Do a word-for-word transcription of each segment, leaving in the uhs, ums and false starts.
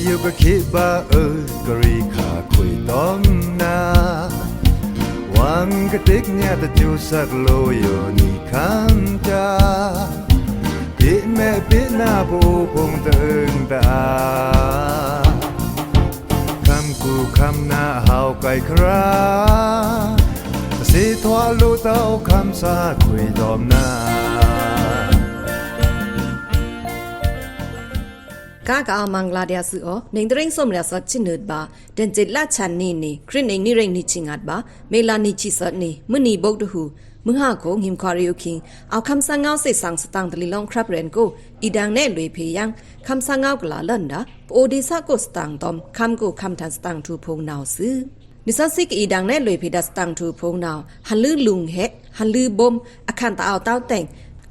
ယိုကခေဗာအွောန်ကရီခါခွေတောမ်နာ ဝံကတိကညးတကျိုးစက်လိုယိုနံခမ်းတာ ပေ့မဲပေ့နာပို့ဖုံတန်တာ ခမ်းကူခမ်းနာဟဝ်ကဲခရာ တစေထွာလိုတောက်ခမ်းစာခွေတောမ်နာ ကကအိုမင်္ဂလာဒျာႏသွူသြ။ နံꩻတရင်းသွမ်ꩻရာꩻသွက်ꩻချစ်နုတ်ဗာႏ ဒန်ႏစပ်ꩻလဆန်ꩻနီꩻနီꩻ ခရစ်ꩻနံꩻ နံꩻရင်းနံꩻချစ်ငတ်ဗာႏ မေလါနံꩻချစ်သွက်ꩻနီꩻ မွိုန်နံꩻဗုဒ္ဓဟူး မုဟကွန်ꩻ ဟံႏခွါꩻရေꩻယိုခင်း အိုဝ်ႏခမ်းသားငဝ်းသေ သင်ႏသတင်ꩻတလီႏလောင်းႏဖြတ်ꩻရဲဉ်ႏကို အီႏဒင်ႏနဲလွေꩻဖေႏယင်း ခမ်းသားငဝ်းကလာႏလန်ဒါႏ ပအိုဝ်ႏဒေႏသကို သတင်ꩻတောမ်ႏ ခမ်းကိုခမ်းထန်ႏသတင်ꩻထူႏဖုံႏနဝ်ꩻသွူ။ နံꩻသွမ်းသီးကအီႏဒင်ႏနဲလွေꩻဖေႏဒါႏသတင်ꩻထူႏဖုံႏနဝ်ꩻ ဟန်လွူးလူင်ဟဲ ဟန်လွူးဗုံး အခန်ႏတအိုဝ်ႏတဝ်းတဲင်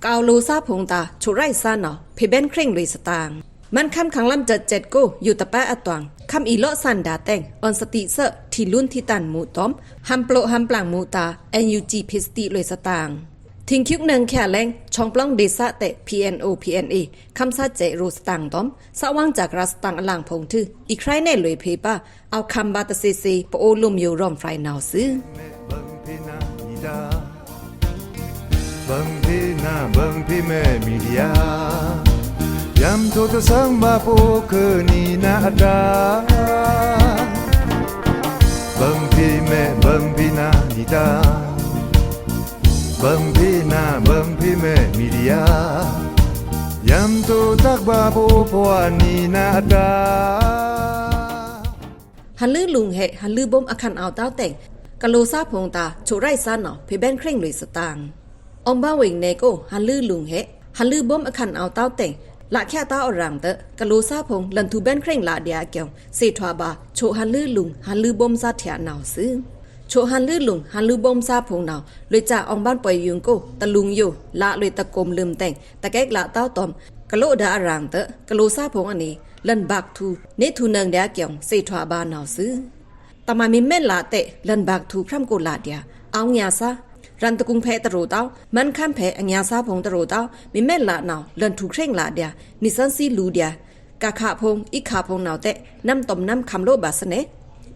ကအိုဝ်ႏလိုꩻသားဖုံႏတာႏ ချို့ꩻရိုက်ꩻသားနဝ်ꩻ ဖေႏဗန်းႏခြိုင်ꩻလွေꩻသတင်ꩻ မန်းခမ်း ခង្គလမ်းစပ်ꩻစပ်ꩻကို ယိုတပားအတွင် ခမ်းအီႏလော့ꩻသားနဒါႏတဲင် အွဉ်ႏသတိသၢ ထီꩻလွဉ်ထီꩻတန်ႏမူးတောမ်ႏ ဟံႏပျိုးဟံႏပျိုးမူးတာႏ NUG ဖေႏသတိလွေꩻသတင်ꩻ ထိင်ꩻခုက်ꩻနွောင်ꩻချာလင်း ချွင်ꩻပလောင်းဒေႏသတဲ PNO PNA ခမ်းသားစပ်ꩻရိုꩻသတင်ꩻတောမ်ႏ သဝင်ꩻစကရာꩻသတင်ꩻအလင်ꩻဖုံႏထွူ အီႏခရိုင်ꩻနဲလွေꩻဖေႏပါ အိုဝ်ႏခမ်းဗာႏတစေꩻစေꩻ ပအိုဝ်ႏလိုမ်းယိုရောမ်ဖြိုင်နဝ်ꩻသွူ။ ဘင်ꩻဖေႏနာႏဘင်ꩻဖေႏမဲ မီဒီယာႏ ယံႏထိုꩻတသင်ဗာႏ ပအိုဝ်ႏခွေးနံꩻနာႏအတာႏ ဘင်ꩻဖေႏမဲ ဘင်ꩻဖေႏနာႏနီတာႏ ဘင်ꩻဖေႏနာႏဘင်ꩻဖေႏမဲ မီဒီယာႏ ယံႏထိုꩻတတ်ဗာႏ ပအိုဝ်ႏခွေးနံꩻနာႏအတာႏ ဟန်လွူးလူင်ဟဲ ဟန်လွူးဗုံး အခန်ႏတအိုဝ်ႏတဝ်းတဲင် ကလိုꩻသားဖုံႏတာႏ ချို့ꩻရိုက်ꩻသားနဝ်ꩻ ဖေႏဗန်းႏခြိုင်ꩻလွေꩻသတင်ꩻ အိမ်ဗန်းႏဝေင်ꩻနယ်ကို ဟန်လွူးလူင်ဟဲ ဟန်လွူးဗုံး အခန်ႏတအိုဝ်ႏတဝ်းတဲင် လꩻချာတအိုဝ်ႏအရင်ꩻတွော့ꩻ ကလိုꩻသားဖုံႏ လန်ထူႏဗန်းႏခြိုင်ꩻလꩻဒျာႏအကျိုင် သေထွာဗာႏ ချို့ꩻဟန်လွူးလူင် ဟန်လွူးဗုံးသားထျꩻနဝ်ꩻသွူ။ ချို့ꩻဟန်လွူးလူင် ဟန်လွူးဗုံးသားဖုံႏနဝ်ꩻ လွေꩻစာꩻအိမ်ဗန်းႏပွိုင်ꩻယွင်ႏကို တလူင်ယို လꩻလွေꩻတကုမ်ႏလိုမ်းတဲင် တကဲးလꩻတဝ်းတောမ်ႏ ကလိုꩻဒါႏအရင်ꩻတွော့ꩻ ကလိုꩻသားဖုံႏအနီ လန်ဗာႏထူႏ နေထူႏနွောင်ꩻဒျာႏအကျိုင် သေထွာဗာႏနဝ်ꩻသွူ။ တမန်မီမဲလꩻတဲ လန်ဗာႏထူႏဖြမ်းကိုလꩻဒျာႏ အိုဝ်ႏညါသား ရန်ႏတကုမ်ႏဖဲတရိုꩻတဝ်း မန်းခမ်းဖဲ အညါသားဖုံႏတရိုꩻတဝ်း မီမဲလꩻနဝ်ꩻ လန်ထူႏခြိုင်ꩻလꩻဒျာႏ နံꩻသွမ်းသီးလူႏဒျာႏ ကခꩻဖုံႏ အီႏခꩻဖုံႏနဝ်ꩻတဲ နမ်ꩻတွမ်နမ်ꩻခမ်းလိုꩻဗာႏသနေ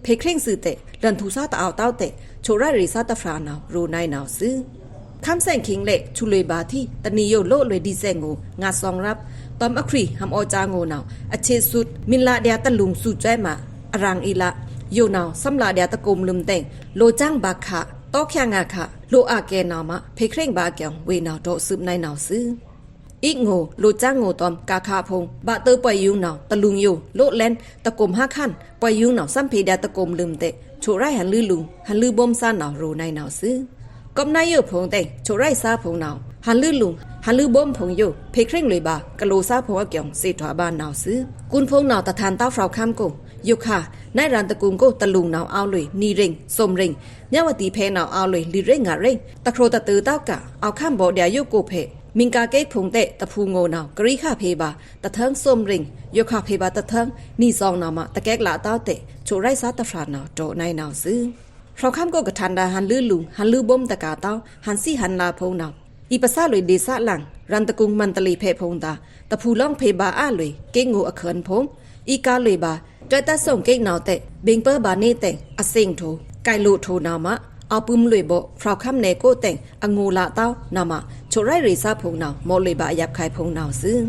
ဖေႏခြိုင်ꩻသွူတဲ လန်ထူႏသားတအိုဝ်ႏတဝ်းတဲ ချို့ꩻရိုက်ꩻရေꩻသားတဖြာနဝ်ꩻ ရိုꩻနုဲင်းနဝ်ꩻသွူ။ ခမ်းသဲင်ꩻခိင်းလဲ ချို့ꩻလွေꩻဗာႏထီ တနံꩻယို လိုꩻလွေꩻဒီးစဲင်ꩻငိုꩻ ငါသွင်ရပ် တွမ်ႏအခွီ ဟံႏအိုဝ်ႏစါငိုꩻနဝ်ꩻ အချေꩻသွုတ်ꩻ မီလꩻဒျာႏတလူင်သွူစွဲမး အရင်ꩻအီလာ ယိုနဝ်ꩻ သမ်းလꩻဒျာႏတကုမ်ႏလိုမ်းတဲင် လိုꩻစန်းဗာႏခꩻ တောꩻချာငါႏခꩻ လိုꩻအကဲနဝ်ꩻမး ဖေႏခြိုင်ꩻဗာႏအကျိုင် ဝေနဝ်ꩻတိုပ်ꩻသွူပ်ꩻနုဲင်းနဝ်ꩻသွူ။ အီႏငိုꩻ လိုꩻစန်းငိုꩻတွမ်ႏ ကခꩻဖုံႏ ဗာႏတိုꩻပွိုင်ꩻယွင်ႏနဝ်ꩻ တလူင်ယို လိုꩻလဲဉ် တကုမ်ႏဟါခန် ပွိုင်ꩻယွင်ႏနဝ်ꩻ သမ်းဖေႏဒျာႏတကုမ်ႏလိုမ်းတဲ ချို့ꩻရိုက်ꩻဟန်လွူးလူင် ဟန်လွူးဗုံးသားနဝ်ꩻ ရိုꩻနုဲင်းနဝ်ꩻသွူ။ ကွပ်ꩻနဝ်ꩻယိုဖိုင်တဲင် ချို့ꩻရိုက်ꩻသားဖုံႏနဝ်ꩻ ဟန်လွူးလူင် ဟန်လွူးဗုံးဖုံႏယို ဖေႏခြိုင်ꩻလွေꩻဗာႏ ကလိုꩻသားဖုံႏအကျိုင် သေထွာဗာႏနဝ်ꩻသွူ။ ကွုန်ဖိုင်ႏနဝ်ꩻ တထန်ႏတဝ်းဖြောက်ꩻခမ်းကို ယိုခါ နွေရာန်ႏတကုမ်ႏကို တလူင်နဝ်ꩻအဝ်လွေꩻ နီရင်ꩻ သွမ်ရင်ꩻ မျဝတီဖဲနဝ်ꩻအဝ်လွေꩻ လွိꩻရင်ꩻ ငါရင်ꩻ တခြိုꩻတတွော့ꩻတဝ်းက အိုဝ်ႏခမ်းဗော့ဒျာႏယိုကိုဖဲ မင်းကငိုင်ꩻဖိုင်တဲ တဖုငိုꩻနဝ်ꩻ ကရီခါဖေႏဗာႏ တထန်ႏ သွမ်ရင်ꩻ ယိုခါဖေႏဗာႏ တထန်ႏ နီသွင်နဝ်ꩻမး တကဲးလꩻတဝ်းတဲ ချို့ꩻရိုက်ꩻသားတဖြာနဝ်ꩻ ရိုꩻနုဲင်းနဝ်ꩻသွူ။ ဖြောက်ꩻခမ်းကို ကထန်ႏဒါႏ ဟန်လွူးလူင် ဟန်လွူးဗုံးတကာႏတဝ်း ဟန်သီးဟန်လာႏဖိုင်ႏနဝ်ꩻ အီႏပသဝ်လွေꩻဒေႏသလင် ရန်ႏတကုမ်ႏမန္တလေးဖဲဖိုင်ႏဒါႏ တဖုလောင်းဖေႏဗာႏအလွေꩻ ကေးငိုꩻအခွန်ဖိုင်ႏ အီႏကာႏလွေꩻဗာႏ တွဲတတ်ꩻသွုင်ꩻကေးနဝ်ꩻတဲ ဘင်ႏပ᩻ဗာႏနေတဲ အသင်ꩻထို ကိုင်ꩻလိုꩻထိုနဝ်ꩻမး အိုဝ်ႏပုမ်ႏလွေꩻဗော့ ဖြောက်ꩻခမ်းနယ်ကိုတဲင် အငိုꩻလꩻတဝ်းနဝ်ꩻမး ချို့ꩻရိုက်ꩻရေꩻသားဖုံႏနဝ်ꩻ မော့လွေꩻဗာႏအယပ်ꩻခုဲင်ဖိုင်ႏနဝ်ꩻသွူ။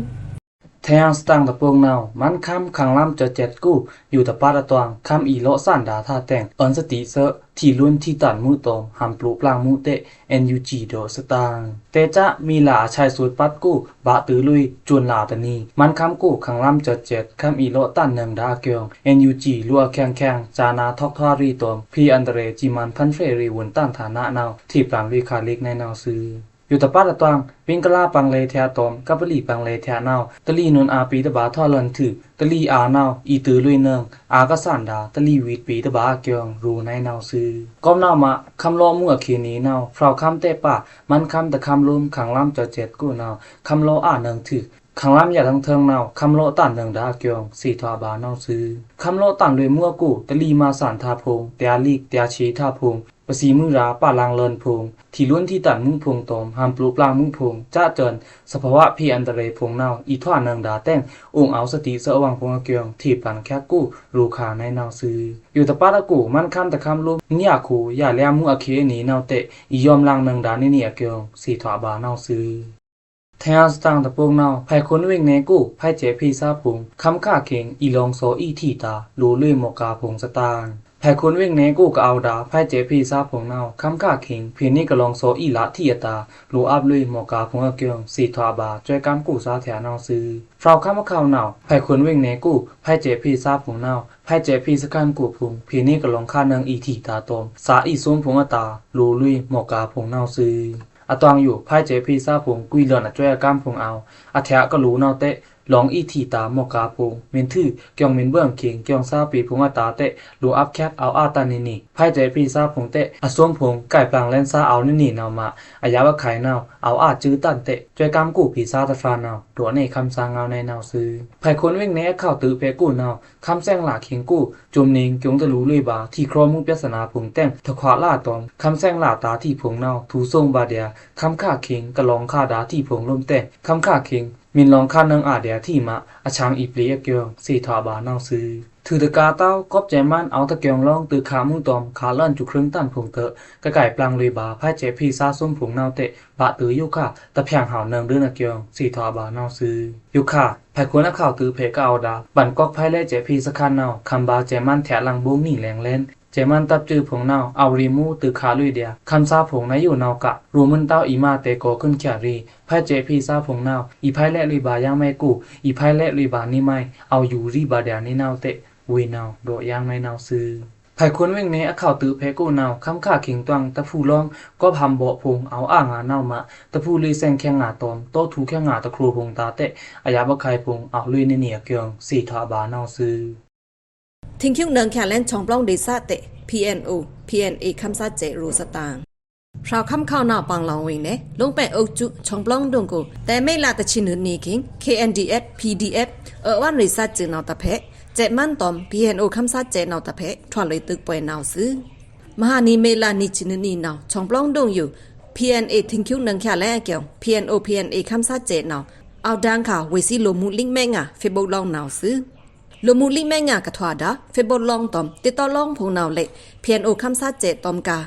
ထျꩻစတန်းတပုင်ႏနဝ်ꩻ မန်းခမ်း ခង្គလမ်းစပ်ꩻစပ်ꩻကို ယိုတပားအတွင် ခမ်းအီႏလော့ꩻသားနဒါႏတဲင် အွဉ်ႏသတိသၢ ထီꩻလွဉ်ထီꩻတန်ႏမူးတွမ်ႏ ဟံႏပျိုးပျိုးမူးတဲ NUG ဒို့သတင်ꩻ တဲꩻစာ မီလꩻအဆဲးသွုတ်းပတ်ကို ဗာႏတိုꩻလွေꩻ စွန်လꩻတနံၤ မန်းခမ်းကို ခង្គလမ်းစပ်ꩻစပ်ꩻ ခမ်းအီႏလော့ꩻသားနဒါႏအကျိုင် NUG လိုꩻအချောင်ချောင် စာနာထောက်ထားရေးတွမ်ႏ ဖေႏအန္တရာယ်ကြီးမှန် ဖန်ဖြယ်ရေးဝန်ထမ်းဌာနနဝ်ꩻ ထေꩻပျန်လွေꩻခꩻလေ့ꩻနုဲင်းနဝ်ꩻသွူ။ ယိုတပားအတွင် ပင်ႏကလာပင်ႏလဲꩻထျꩻတွမ်ႏ ကပလီပင်ႏလဲꩻထျꩻနဝ်ꩻ တလီနွန်အာႏပေႏတဗာႏထွာလွဉ်ထွူ တလီအာႏနဝ်ꩻ အီႏတိုꩻလွေꩻနွောင်ꩻ အာႏကသၣ်ဒါႏ တလီဝိတ်ꩻပေႏတဗာႏအကျိုင် ရိုꩻနုဲင်းနဝ်ꩻသွူ။ ကွမ်နဝ်ꩻမး ခမ်းလော့ꩻမူးအခေတ်နံၤနဝ်ꩻ ဖြောက်ꩻခမ်းတဲပာ မန်းခမ်းတခမ်းလိုမ်း ခង្គလမ်းစပ်ꩻစပ်ꩻကိုနဝ်ꩻ ခမ်းလော့ꩻအာႏနွောင်ꩻထွူ ခង្គလမ်းယတ်ꩻထျုံထွုနဝ်ꩻ ခမ်းလော့ꩻသားနဒါႏအကျိုင် သေထွာဗာႏနဝ်ꩻသွူ။ ခမ်းလော့ꩻသားလွေꩻမူးအကို တလီမးသၢင်ꩻထားဖိုင်ႏ တျာႏလိက် တျာႏဆေးထားဖိုင်ႏ ပစီမွိုးရာႏပါလင်လန်ႏဖိုင်ႏ ထီႏလွဉ်ထီႏတန်ႏမွိုးဖိုင်ႏ တောမ်ႏဟန်ႏပျိုးပျါမွိုးဖိုင်ႏ စဲ့ကျော်ႏသဘာဝဖေအန္တရာယ်ဖိုင်ႏနဝ်ꩻ အီႏထွာနွောင်ႏဒါႏတဲင် အိုင်အောဝ်သတိသဝ်ႏဝင်ဖိုင်ႏအကျိုင်း ထေꩻပန်ႏချက်းကို ရိုꩻခါႏနဝ်ꩻသွူ။ ယိုတပတ်အကို မန်းခမ်းတခမ်းလိုမ်း နွံယိုက်ꩻခို ယွပ်ꩻလျားမွိုးအခေအနီ နဝ်ꩻတဲင် အီႏယွမ်းလင်နွောင်ႏဒါႏနေနေအကျိုင်း သေထွာဗာႏနဝ်ꩻသွူ။ ထဲအစတန်ႏတပုတ်နဝ်ꩻ ဖုဲင်ခွန်ဝေင်ꩻနယ်ကို ဖုဲင်ကျဲ့ꩻဖေႏသားဖိုင်ႏ ခမ်းခါခိုင်ႏ အီႏလောင်သောအီႏထီꩻတာႏ လိုꩻလွေꩻမော့ကာႏဖိုင်ႏသတင်ꩻ။ ဖုဲင်ခွန်ဝေင်ꩻနယ်ကိုကအဝ်ႏဒါႏ ဖုဲင်ကျဲ့ꩻဖေႏသားဖိုင်ႏနဝ်ꩻ ခမ်းခါခိုင်ႏ ဖေႏနေကလောင်သောအီႏလထီꩻအတာႏ လိုꩻအပ်လွေꩻမော့ကာႏဖိုင်ႏအကျိုင်း သေထွာဗာႏ စွဲကမ်းကိုစားထျာနဝ်ꩻသွူ။ ဖြုဲင်ခမ်းအခေါင်နဝ်ꩻ ဖုဲင်ခွန်ဝေင်ꩻနယ်ကို ဖုဲင်ကျဲ့ꩻဖေႏသားဖိုင်ႏနဝ်ꩻ ဖုဲင်ကျဲ့ꩻဖေႏစခန်းကိုဖိုင်ႏ ဖေႏနေကလောင်ခါနွောင်ႏအီႏထီꩻတာႏ တောမ်ႏစာအီႏသွမ်းဖိုင်ႏအတာႏ လိုꩻလွေꩻမော့ကာႏဖိုင်ႏနဝ်ꩻသွူ။ အသွင်ယို ဖုဲင်ကျဲ့ꩻဖေႏသားဖိုင်ႏ ကွီလွဉ်အစွဲအကမ်းဖိုင်ႏအဝ်ႏ အထျꩻကလိုꩻနဝ်ꩻတဲင် လောင်အီႏထီꩻတာႏမော့ကာႏဖိုင်ႏ မုၼ်ထူ ကျွင်မုၼ်ဗွင်ꩻခိုင်ႏ ကျွင်သားပေဖိုင်ႏအတာႏတဲင် လိုꩻအပ်ချက်း အဝ်ႏအာတန်နေနေ ဖုဲင်ကျဲ့ꩻဖေႏသားဖိုင်ႏတဲင် အသွမ်းဖိုင်ႏ ကိုက်ပလင်ႏလဲဉ်သားအဝ်ႏနေနေနဝ်ꩻမꩻ အယပ်ꩻအခိုင်နဝ်ꩻ အဝ်ႏအာကျိုးတန်တဲင် စွဲကမ်းကိုဖေႏသားတဖါနဝ်ꩻ ဒွော်နေခမ်းသားငဝ်းနဝ်ꩻသွူ။ ဖုဲင်ခွန်ဝေင်ꩻနယ်အခေါင်ႏတိုꩻဖုဲင်ကိုနဝ်ꩻ ခမ်းသဲင်ꩻလꩻခိုင်ႏကို ကျုံႏနေကျုံႏတလူလွေꩻဗာႏ ထီႏခြောက်မွိုးပြဿနာဖိုင်ႏတဲင် တခွာလတာႏ ခမ်းသဲင်ꩻလတာႏထီႏဖိုင်ႏနဝ်ꩻ ထူႏသွုံဗာႏဒျာႏ ခမ်းခါခိုင်ႏ ကလောင်ခါဒါႏထီႏဖိုင်ႏလိုမ်းတဲင် ခမ်းခါခိုင်ႏ မုၼ်လောင်ခါနွောင်ႏအာဒျာႏထီႏမꩻ အဆင်အီႏပျေအကျိုင်း သေထွာဗာႏနဝ်ꩻသွူ။ ထွူတကာႏတဝ်း ကောပ်ကျဲမန်း အောက်တကျိုင်းလွင်းတိုꩻခါမွိုးတောမ်ႏ ခꩻလွဉ်ကျူႏခြွိုင်းတန်ဖိုင်ႏတွော့ꩻ ကကိုက်ပလင်ႏလွေꩻဗာႏ ဖုဲင်ကျဲ့ꩻဖေႏသားသွမ်းဖိုင်ႏနဝ်ꩻတဲင် ဗာတုယိုခါ တဖြုဲင်ꩻဟဝ်ꩻနွောင်ႏဒိုင်းအကျိုင်း သေထွာဗာႏနဝ်ꩻသွူ။ ယိုခါ ဖုဲင်ခွန်အခေါင်ႏတိုꩻဖုဲင်ကအဝ်ႏဒါႏ ပန်ႏကွက်ဖုဲင်ကျဲ့ꩻဖေႏသားဖိုင်ႏနဝ်ꩻ ခမ်းဗာႏကျဲမန်းထဲလင်ဗုံးနီလင်လဲဉ် ကျဲမန်းတပ်ကျိုင်းဖိုင်ႏနဝ်ꩻ အဝ်ႏရေမိုးတိုꩻခါလွေꩻဒျာႏ ခမ်းသားဖိုင်ႏနယိုနဝ်ꩻက ရိုꩻမု်᩼တဝ်းအီႏမꩻတဲကိုꩻ ခွိုန်ႏချာရီ ဖုဲင်ကျဲ့ꩻဖေႏသားဖိုင်ႏနဝ်ꩻ အီႏဖုဲင်ကျဲ့လွေꩻဗာႏယင်းမုဲင်ကို အီႏဖုဲင်ကျဲ့လွေꩻဗာႏနေမုဲင် အဝ်ႏယူႏရီဗာႏဒျာႏနေနဝ်ꩻတဲင် ဝေနဝ်ꩻ ဒွော့ယင်းနွောင်ႏနဝ်ꩻသွူ။ ဖုဲင်ခွန်ဝေင်ꩻနယ် အခေါင်ႏတိုꩻဖုဲင်ကိုနဝ်ꩻ ခမ်းခါခိုင်ႏတွင်ꩻ တဖူးလောင်း ကောပ်ဟမ်ႏဗော့ဖိုင်ႏ အဝ်ႏအာငါနဝ်ꩻမꩻ တဖူးလွေꩻသဲင်ꩻခဲင်ꩻငါတောမ်ႏ တောထူႏခဲင်ꩻငါတခရိုꩻဖိုင်ႏတာႏတဲင် အယပ်ꩻအခိုင်ဖိုင်ႏ အဝ်ႏလွေꩻနေနေအကျိုင်း သေထွာဗာႏနဝ်ꩻသွူ။ ထိင်ႏနွောင်ႏချာလဲဉ် ချွင်ႏပလောင်းဒေႏသတဲင် PNO PNA ခမ်းသားကျဲ့ꩻရိုꩻသတင်ꩻ။ ဖြုဲင်ခမ်းခေါင်ႏနဝ်ꩻ ပင်လောင်ဝေင်ꩻနယ် လိုင်းပဲင်ꩻအုပ်စု ချွင်ႏပလောင်းဒွိုင်ႏကို တဲမေလတဆံနွံနံၤခိုင်ႏ KNDF PDF အဝွင်ရေꩻသားကျိုင်းနဝ်ꩻတဖုဲင် ကျဲမန်းတောမ်ႏ PNO ခမ်းသားကျဲ့ꩻနဝ်ꩻတဖုဲင် ထွာလွေꩻတိုက်ပွဲနဝ်ꩻသွူ။ မဟါနံၤ မေလနံၣ်ဆံနွံနံၤနဝ်ꩻ ချွင်ႏပလောင်းဒွိုင်ႏယို PNA ထိင်ႏနွောင်ႏချာလဲဉ်အကျိုင်း PNO PNA ခမ်းသားကျဲ့ꩻနဝ်ꩻ အဝ်ႏဒါႏခါ ဝေ့ꩻသွီလိုꩻမူႏလိပ်မဲငါ Facebook လောင်းနဝ်ꩻသွူ။ လိုꩻမူႏလိပ်မဲငါကထွာဒါႏ Facebook လောင်းတောမ်ႏ TikTok လောင်းဖိုင်ႏနဝ်ꩻလဲ့ PNO ခမ်းသားကျဲ့ꩻတောမ်ႏကား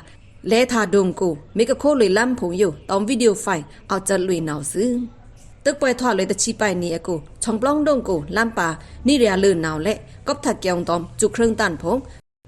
လဲꩻထာꩻဒွိုင်ႏကို မီးကခိုးလွေꩻလမ်းဖိုင်ႏယို တောင် video file အဝ်ႏကျုတ်လွေꩻနဝ်ꩻသွူ။ တိုက်ပွဲထွာလွေꩻတဆံပၢၢ်နံၤအကို ချွင်ႏပလောင်းဒွိုင်ႏကို လမ်းပါ နံရံႏလွေꩻနဝ်ꩻလဲ့ ကောပ်ထက်ကျိုင်းတောမ်ႏ ကျူႏခြွိုင်းတန်ဖိုင်ႏ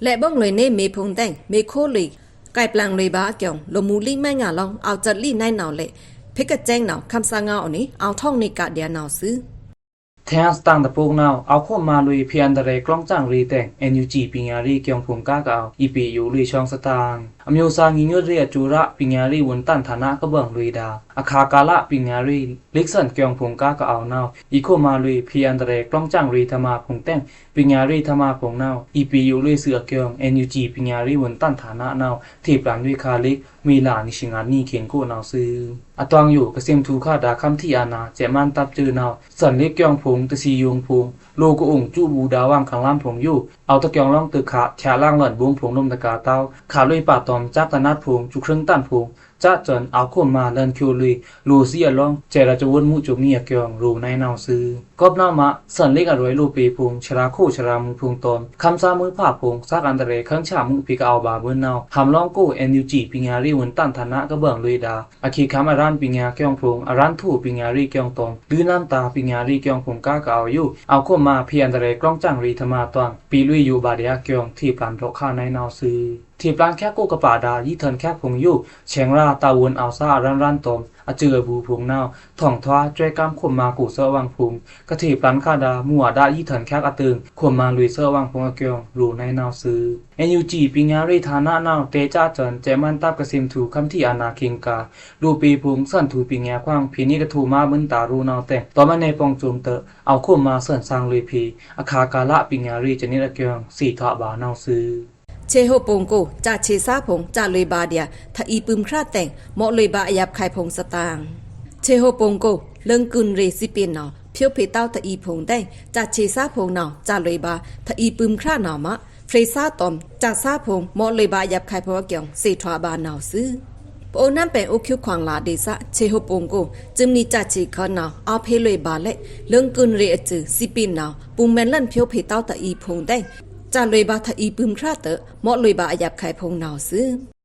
လဲ့ဘွင်လွေꩻနေမီးဖိုင်ႏတဲင် မီးခိုးလွေꩻကိုက်ပလင်ႏလွေꩻဗာႏအကျိုင်း လိုꩻမူႏလိပ်မဲငါလောင်း အဝ်ႏကျုတ်လွေꩻနဝ်ꩻလဲ့ ဖေႏကစဲင်နဝ်ꩻ ခမ်းသားငဝ်းအနီ အဝ်ႏထွင်ꩻနေကဒါႏနဝ်ꩻသွူ။ ထဲအစတန်ႏတပုတ်နဝ်ꩻ အဝ်ႏခွန်မါလွေꩻဖေႏအန္တရာယ်ကျွင်းကျၢင်ရေꩻတဲင် NUG ပညာရေးကျိုင်းဖိုင်ႏကားကအဝ်ႏ အီႏပေယိုလွေꩻရှွင်သတင်ꩻ။ အမျိုးသားညီညွတ်ရေးအကျိုးအရ ပညာရေးဝန်ထမ်းဌာနကဘွင်ႏလွေꩻဒါႏ အခါကာလပညာရေး လိပ်သွဉ်ကျိုင်းဖိုင်ႏကားကအဝ်ႏနဝ်ꩻ အဝ်ႏခွန်မါလွေꩻဖေႏအန္တရာယ်ကျွင်းကျၢင်ရေꩻထမဖိုင်ႏတဲင် ပညာရေးထမဖိုင်ႏနဝ်ꩻ အီႏပေယိုလွေꩻသွူအကျိုင်း NUG ပညာရေးဝန်ထမ်းဌာနနဝ်ꩻ ထေꩻပလန်လွေꩻခါလိပ် မေလနံၣ်ဆံငါနံၣ်ခိုင်ႏကိုနဝ်ꩻသွူ။ အသွင်ယို ကသင်ထူႏခါဒါႏ ခမ်းထီꩻအာဏာ ကျဲမန်းတပ်ကျိုင်းနဝ်ꩻ သွဉ်လွေꩻကျိုင်းဖိုင်ႏ တသီႏယိုင်ဖိုင်ႏ လိုꩻကအုံႏကၠူဗူႏဒါႏဝင်ကလမ်းဖိုင်ႏယို အဝ်ႏတကျိုင်းလွင်းတိုꩻခါ ထဲလင်လွေꩻဗွင်ဖိုင်ႏလိုမ်းတကာႏတဝ်း ခါလွေꩻပါတောမ်ႏ စက်တနတ်ဖိုင်ႏ ကျူႏခြွိုင်းတန်ဖိုင်ႏ စက်သွဉ် အဝ်ႏခွန်မါလွေꩻကျိုင်းလွေꩻ လိုꩻသွီအလောင်း ကျဲꩻရာႏစဝုတ်ꩻမူႏကျုံႏနီအကျိုင်း ရိုꩻနဝ်ꩻသွူ။ ကောပ်နဝ်ꩻမး သွဉ်လွေꩻအရွယ်လိုꩻပေဖိုင်ႏ ဆရာခိုꩻဆရာမူႏဖိုင်ႏတောမ်ႏ ခမ်းသားမွိုးဖးဖိုင်ႏ စက်အန္တရာယ်ခန်းချမှု ဖေႏကအဝ်ႏဗာႏဗွိုင်းနဝ်ꩻ ဟမ်လောင်းကို NUG ပညာရေးဝန်ထမ်းဌာနကဘွင်ႏလွေꩻဒါႏ အခေတ်ခမ်းအရန်ပညာကျိုင်းဖိုင်ႏ အရန်ထိုꩻပညာရေးကျိုင်းတောမ်ႏ ဒွိုးနမ်းတာႏပညာရေးကျိုင်းဖိုင်ႏကားကအဝ်ႏယို အဝ်ႏခွန်မါဖေႏအန္တရာယ်ကျွင်းကျၢင်ရေꩻထမသွင် ပေလွေꩻယိုဗာႏဒျာႏကျိုင်း ထေꩻပလန်ဒေါ့ခါနဝ်ꩻသွူ။ ထေꩻပလန်ချက်းကိုကပါဒါႏ ယီးထွဉ်ချက်းဖိုင်ႏယို ဆဲင်ꩻရာꩻ တာဝန်အဝ်ႏသားအရန်ရန်တောမ်ႏ အစွိုꩻအဘူးဖိုင်ႏနဝ်ꩻ ထွင်ထွားစွဲကမ်းခွန်မါကိုꩻသွူဝင်ဖိုင်ႏ ကထေꩻပလန်ခါဒါႏ မူအဒါႏယီးထွဉ်ချက်းအတိုင် ခွန်မါလွေꩻသွူဝင်ဖိုင်ႏအကျိုင်း ရိုꩻနဝ်ꩻသွူ။ NUG ပညာရေးဌာနနဝ်ꩻ တဲꩻစက်သွဉ် ကျဲမန်းတပ်ကသင်ထူႏ ခမ်းထီꩻအာဏာခိုင်ႏကား လိုꩻပေဖိုင်ႏသွဉ်ထူႏပညာခွင်ႏ ဖေႏနေကထိုꩻမါဗွိုင်းတာႏရိုꩻနဝ်ꩻတဲင် တောမ်ႏအနယ်ပေါင်ႏစုံတ အဝ်ႏခွန်မါသွဉ်သင်လွေꩻဖေႏ အခါကာလပညာရေးစနစ်အကျိုင်း သေထွာဗာႏနဝ်ꩻသွူ။ ချေဟိုပုံကို စက်ခြေသားဖိုင်ႏ စက်လွေꩻဗာႏဒျာႏ ထအီပိုမ်ႏခြရာတဲင် မော့လွေꩻဗာႏအယပ်ꩻခုဲင်ဖိုင်ႏသတင်ꩻ။ ချေဟိုပုံကို လွေꩻကွုဉ်ရေꩻစံးပင်နဝ်ꩻ ဖြိုးဖေႏတဝ်းထအီဖိုင်ႏတဲင် စက်ခြေသားဖိုင်ႏနဝ်ꩻ စက်လွေꩻဗာႏ ထအီပိုမ်ႏခြရာနဝ်ꩻမး ဖြေသား တောမ်ႏ ကြာသားဖုံႏ မော့ꩻလွေꩻဗာႏယပ်ꩻခုဲင်ႏဖုံႏအကျိုင်ꩻ သေထွာဗာႏနဝ်ꩻသွူ။ ပအိုဝ်ႏနမ်းပဲင်ႏ အိုးချူခွင်ႏလာႏဒေႏသ ဆေဟိုပုံကို စူမ်ႏနီꩻ ကြာသားခံႏနဝ်ꩻ အောက်ꩻဖေႏလွေꩻဗာႏလဲ့ လွိုင်ꩻကုဉ်ႏရေꩻအစွူ စံးပင်ႏနဝ်ꩻ ပုင်ႏမဲန်ႏလန်ဖြိုးဖေႏတောက်ႏ ထအီႏဖုံႏတဲင် ကြာသားလွေꩻဗာႏ ထအီႏပိုမ်ႏဖြတ်ꩻတွော့ꩻ မော့ꩻလွေꩻဗာႏအယပ်ꩻခုဲင်ႏဖုံႏနဝ်ꩻသွူ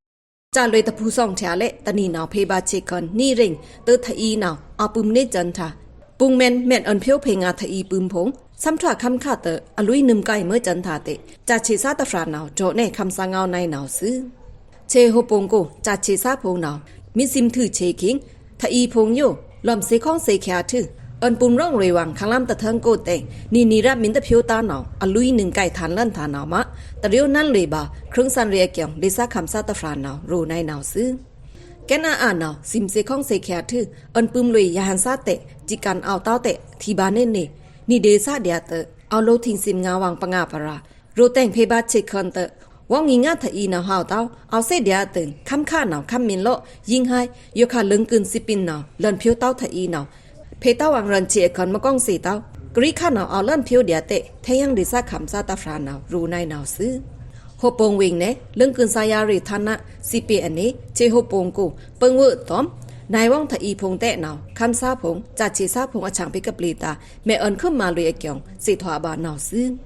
။ ကြာသားလွေꩻဗာႏတဖုႏ ဆောင်ႏထရာႏလဲ့ တနံၤနဝ်ꩻ ဖေႏဗာႏဆေခုန်ႏ နီရေင်ႏ တွိုက်ꩻထအီႏနဝ်ꩻ အောက်ꩻပိုမ်ႏနေ့ꩻစွန်းထါ ပုင်ႏမဲန်ႏ မဲန်ႏအွဉ်ႏဖြိုးဖေႏငါႏ ထအီႏပိုမ်ႏဖုံႏ သမ်ႏထွာႏခမ်းခါတွော့ꩻ အလွေꩻနွံꩻကိုင်ꩻမွိုးစွန်းထါတွော့ꩻ ကြာသားသားတဖြာနဝ်ꩻ ဒေါ့ꩻနဲခမ်းသားငေါနဝ်ꩻသွူ။ ဆေဟိုပုံကို ကြာသားသားဖုံႏနဝ်ꩻ မီးစံႏထွူဆေခိင်ႏ ထအီႏဖုံႏယို လွောင်ꩻစောင့်စောင့်ခွင့်ထွူ အွဉ်ႏပိုမ်ႏရောင်ꩻရေꩻဝင်ႏ ခမ်းလမ်းတထင်ႏကိုတဲင် နီနံꩻရပ်ꩻမီႏတဖြိုးသားနဝ်ꩻ အလွေꩻနွံꩻကိုင်ꩻ ထန်ႏလန်ꩻထန်ႏနဝ်ꩻမး တရေိုးနန်းလွေꩻဗာႏ ခရူင်းသန်ႏရေꩻအကျိုင်ꩻ ဒေႏသခမ်းသားတဖြာနဝ်ꩻ ရော့ꩻနဝ်ꩻသွူ။ ကဲနာ်အာနဝ်ꩻ စံႏစောင့်စောင့်ခွင့်ထွူ အွဉ်ႏပိုမ်ႏလွေꩻ ယဟန်ႏသားတွော့ꩻ စံႏကန်းအောက်ꩻတောက်ꩻတွော့ꩻ ထီဗာႏနေ့ꩻနေ့ နီဒေႏသဒျာႏတွော့ꩻ အောက်ꩻလိုꩻထင်ႏစံႏငါႏဝင်ႏပငါႏပရာႏ ရော့ꩻတဲင်ဖေႏဗာႏဆေခုန်ႏတွော့ꩻ ဝေါင်ꩻငီႏငါႏထအီႏနဝ်ꩻဟဝ်ꩻတောက်ꩻ အောက်ꩻသေဒျာႏတွော့ꩻ ခမ်းခါနဝ်ꩻ ခမ်းမီႏလော့ꩻယိုင်ꩻဟိုက် ယိုခါလွိုင်ꩻကုဉ်ႏစံႏပင်ႏနဝ်ꩻ လန်ဖြိုးတောက်ꩻထအီႏနဝ်ꩻ ဖေႏတောက်ꩻဝင်ႏရွဉ်ႏဆေအခွဉ်ႏ မကောင်းစေ့တောက်ꩻ ကရီခါနဝ်ꩻ အောက်ꩻလန်ဖြိုးဒျာႏတွော့ꩻ ထဲယင်းဒေႏသခမ်းသားတဖြာနဝ်ꩻ ရော့ꩻနဝ်ꩻသွူ။ ဟိုပုံဝင်ႏနဲ လွိုင်ꩻကုဉ်ႏသားရေꩻဌာန စံးပင်ႏအနေ ဆေဟိုပုံကို ပိုံႏဝွို့တောမ်ႏ နဝ်ꩻဝေါင်ꩻထအီႏဖုံႏတဲင်နဝ်ꩻ ခမ်းသားဖုံႏ ကြာသားသားဖုံႏအဆင်ဖေႏကပျေႏတာႏ မဲန်ႏအွဉ်ႏခွိုပ်ꩻမာႏလွေꩻအကျိုင်ꩻ သေထွာဗာႏနဝ်ꩻသွူ။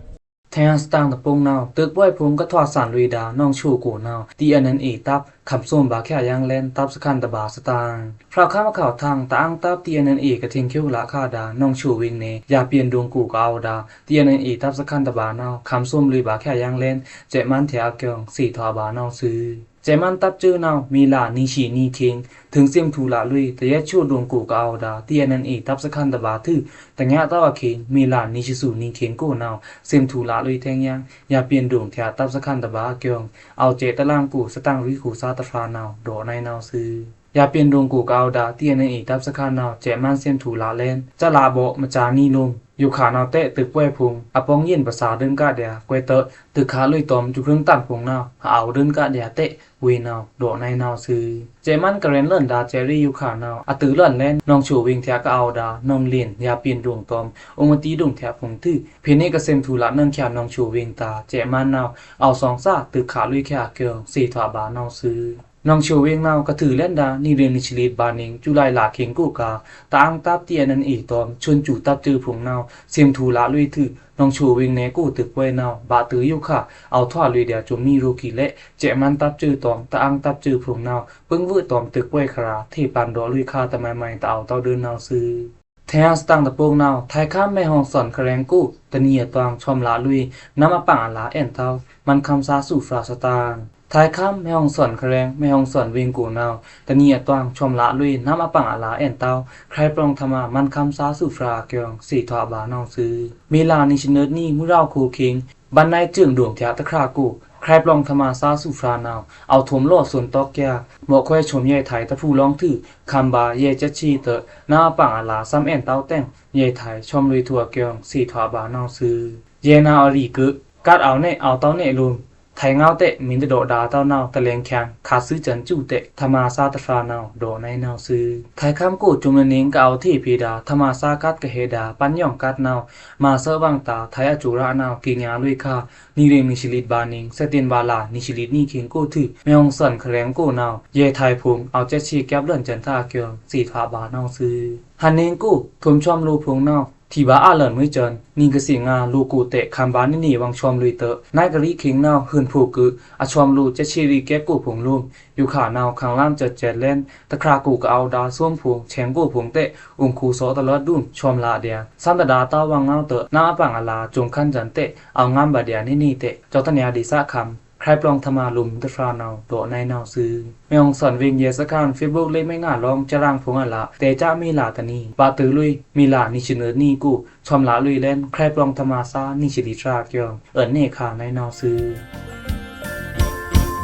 ထဲယင်းစတန်ႏတပုင်ႏနဝ်ꩻ တွိုက်ꩻပွေဖုံႏကထွာသွန်လွေꩻဒါႏ နောင်ချိုကိုနဝ်ꩻ တီႏအဲန်ႏအဲန်ႏအေႏတပ်း ခမ်းသွမ်ဗာႏချာယင်းလဲန်ႏ တပ်းစခန်းတဗာႏစတန်ႏ ဖြောက်ခမ်းအခေါက်ထင်း တအာင်းတပ်း တီႏအဲန်ႏအဲန်ႏအေႏ ကထိန်ႏချူပ်ꩻလခါဒါႏ နောင်ချိုဝင်ႏနဲ ယꩻပျဉ်ႏဒိုင်ကိုကအောက်ဒါႏ တီႏအဲန်ႏအဲန်ႏအေႏ တပ်းစခန်းတဗာႏနဝ်ꩻ ခမ်းသွမ်လွေꩻဗာႏချာယင်းလဲန်ႏ စဲ့ꩻမန်းထဲအကျိုင်ꩻ သေထွာဗာႏနဝ်ꩻသွူ။ စဲ့ꩻမန်းတပ်းစွိုꩻနဝ်ꩻ မေလနီႏသီႏနံႏခေင်ႏ ထိုင်ႏသင်ꩻထူꩻလလွေꩻ တယဲချိုဒိုင်ကိုကအောက်ဒါႏ တီႏအဲန်ႏအဲန်ႏအေႏ တပ်းစခန်းတဗာႏထွူ တညꩻတောက်ꩻအခေင်ႏ မေလနီႏသီႏနံႏခေင်ႏကိုနဝ်ꩻ သင်ꩻထူꩻလလွေꩻထဲယင်း ယꩻပျဉ်ႏဒိုင်ထဲတပ်းစခန်းတဗာႏအကျိုင်ꩻ အောက်စဲ့ꩻတလင်ကို စတန်ႏရွီႏကိုသားတဖြာနဝ်ꩻ ရော့ꩻနဝ်ꩻသွူ။ ယꩻပျဉ်ႏဒိုင်ကိုကအောက်ဒါႏ တီႏအဲန်ႏအဲန်ႏအေႏ တပ်းစခန်းနဝ်ꩻ စဲ့ꩻမန်းသင်ꩻထူꩻလလဲန်ႏ စလဗော့ꩻမကြာနံႏလိုမ်ꩻ ယိုခါနဝ်ꩻတဲင် တွိုက်ꩻပွေဖုံႏ အပေါင်းယဉ်ပစာႏဒိုင်ႏကဒျာႏ ကွဲးတွိုက်ꩻ တွိုက်ꩻခါလွေꩻတောမ်ႏ စူဖြိုင်ꩻတန်ႏဖုံႏနဝ်ꩻ ဟဝ်ဒိုင်ႏကဒျာႏတဲင် ဝေနဝ်ꩻ ရော့ꩻနဝ်ꩻသွူ။ စဲ့ꩻမန်းကရဲဉ်ႏလွဉ်ဒါႏစဲ့ꩻရေယိုခါနဝ်ꩻ အတွိုက်ꩻလွဉ်လဲန်ႏ နောင်ချိုဝင်ႏထဲကအအောက်ဒါႏ နောင်လင်ꩻ ယꩻပျဉ်ႏဒိုင်တောမ်ႏ အိုမတီႏဒိုင်ထဲဖုံႏထွူ ဖေႏနေကသင်ꩻထူꩻလနွိုင်ꩻချာနောင်ချိုဝင်ႏတာႏ စဲ့ꩻမန်းနဝ်ꩻ အောက်သွင်သား တွိုက်ꩻခါလွေꩻချာအကျိုင်ꩻ သေထွာဗာႏနဝ်ꩻသွူ။ နောင်ချိုဝင်ႏနဝ်ꩻ ကထွူလဲန်ဒါႏ နီႏရေꩻနီႏသီႏလီးဗာႏနွိုင်ꩻ စူလိုင်လခေင်ႏကိုကါႏ တအာင်းတပ်း တီႏအဲန်ႏအဲန်ႏအေႏတောမ်ႏ ဆွဉ်ႏစူတပ်းစွိုꩻဖုံႏနဝ်ꩻ သင်ꩻထူꩻလလွေꩻထွူ နောင်ချိုဝင်ႏနဲကိုတွိုက်ꩻပွေနဝ်ꩻ ဗာႏတွိုက်ꩻယိုခါ အောက်ထွာလွေꩻဒျာႏစွုမ်မီႏရိုးကီးလဲ့ စဲ့ꩻမန်းတပ်းစွိုꩻတောမ်ႏ တအာင်းတပ်းစွိုꩻဖုံႏနဝ်ꩻ ပိုင်ꩻဝွို့တောမ်ႏတွိုက်ꩻပွေခရာႏ ထေပန်ဒေါ့ꩻလွေꩻခါႏတမုဲင်ꩻမုဲင်ꩻ တအောက်တောက်ဒိုင်နဝ်ꩻသွူ။ ထဲယင်းစတန်ႏတပုင်ႏနဝ်ꩻ ထ᩻ခမ်းမဲဟွင်သွဉ်ခရဲင်ႏကို တနံၤအတွင်ႏ ဆွမ်ꩻလလွေꩻ နမ်းအပင်အလယ်အဲင်တောက် မန်းခမ်းသားစူဖြာႏစတန်ႏ ထ᩻ခမ်းမဲဟွင်သွဉ်ခရဲင်ႏ မဲဟွင်သွဉ်ဝင်ႏကိုနဝ်ꩻ တနံၤအတွင်ႏ ဆွမ်ꩻလလွေꩻ နမ်းအပင်အလယ်အဲင်တောက် ခြုဲင်ႏပလွင်ꩻထမꩻ မန်းခမ်းသားစူဖြာႏအကျိုင်ꩻ သေထွာဗာႏနဝ်ꩻသွူ။ မေလနီႏသီႏနွိုက်နံꩻ မွိုးရောင်ꩻအခိုင်ႏ ဗန်းနှိုင်းစွိုင်ꩻဒိုင်ႏထဲတခြားကို ခြုဲင်ႏပလွင်ꩻထမꩻသားစူဖြာႏနဝ်ꩻ အောက်သွမ်ꩻလော့ꩻသွဉ်တောက်ကျာႏ မော့ꩻခွဲဆွမ်ႏယဲးထီုင်တဖုလောင်းထွူ ခမ်းဗာႏယဲးစက်ꩻဆီတွော့ꩻ နမ်းအပင်အလယ်သွမ်ꩻအဲင်တောက်တဲင် ယဲးထီုင်ဆွမ်ႏလွေꩻထွူအကျိုင်ꩻ သေထွာဗာႏနဝ်ꩻသွူ။ ယဲးနဝ်ꩻအရီႏကို ကတ်းအောဝ်နဲ᩻ အောဝ်တောက်နဲၻ်လိုမ်ꩻ ထီုင်ငေါတဲင် မီႏတဒေါ့ဒါႏတောက်နဝ်ꩻ တလဲင်ႏခံ ခတ်သွူစွဉ်စူတဲင် ထမꩻသားတဖြာနဝ်ꩻ ဒေါ့ꩻနဝ်ꩻသွူ။ ထ᩻ခမ်းကို စွမ်ꩻနွိုက်နွိုက်နံꩻ ကအဝ်ထေ့ဖေဒါႏ ထမꩻသားကတ်းကဟဲဒါႏ ပန်းယောင်ကတ်းနဝ်ꩻ မၤသဲဝွင်တာႏ ထီုင်အစူရာနဝ်ꩻ ကီညါလွေꩻခါႏ နီႏရေꩻနီႏသီႏလီးဗာႏနွိုင်ꩻ စဲတင်ဘာလနီႏသီႏလီးနံꩻခေင်ႏကိုထွူ မဲဟွင်သွဉ်ခရဲင်ႏကိုနဝ်ꩻ ယဲးထီုင်ဖုံႏ အောက်စက်ꩻဆီကပ်းလွဉ်စွဉ်ထါအကျိုင်ꩻ သေထွာဗာႏနဝ်ꩻသွူ။ ဟန်နွိုင်ꩻကို ထွမ်ဆွမ်ႏလိုမ်ꩻဖုံႏနဝ်ꩻ ထီဗာႏအလွဉ်မွိုးစွဉ် နီႏကသီႏငါႏ လိုကိုတဲင် ခမ်းဗာႏနွိုက်နွိုက်ဝွင်ဆွမ်ႏလွေꩻတွော့ꩻ နွိုက်ဂရီခေင်ႏနဝ်ꩻ ဟုန်ဖိုꩻကို အဆွမ်ႏလိုမ်ꩻ စက်ꩻဆီရီကပ်းကိုဖုံႏလိုမ်ꩻ ယိုခါနဝ်ꩻ ခမ်းလမ်းစက်ꩻစက်ꩻလဲန်ႏ တခြားကိုကအဝ်ဒါႏသွမ်ꩻဖုံႏ ဆဲင်ကိုဖုံႏတဲင် အိုင်ကိုသောတလတ်ဒုမ်ဆွမ်ႏလဒျာႏ သမ်ႏတဒါႏတဝ်းဝွင်ငေါတွော့ꩻ နမ်းအပင်အလယ်စွမ်ႏခမ်းစွဉ်တဲင် အောဝ်ငမ်းဗာႏဒျာႏနွိုက်နွိုက်တဲင် ကျောက်တနီႏဒေသခမ်း ခြုဲင်ႏပလွင်ႏထမꩻလိုမ်ႏတဖြာနဝ်ꩻ ဒေါ့ꩻနဝ်ꩻသွူ။ မဲဟွင်သွဉ်ဝင်ႏယဲးစခန်း ဖေ့ဘုတ်လေမိုင်ꩻအလောင်း စရင်းဖုံႏအလယ် တဲင်ကျားမေလတနံၤ ဗာႏတွိုက်ꩻလွေꩻ မေလနီႏသီႏနွိုက်နံꩻကို ဆွမ်ႏလလွေꩻလဲန်ႏ ခြုဲင်ႏပလွင်ႏထမꩻသား နီႏသီႏလီးတဖြာအကျိုင်ꩻ အွဉ်ႏနဲခါနဝ်ꩻသွူ။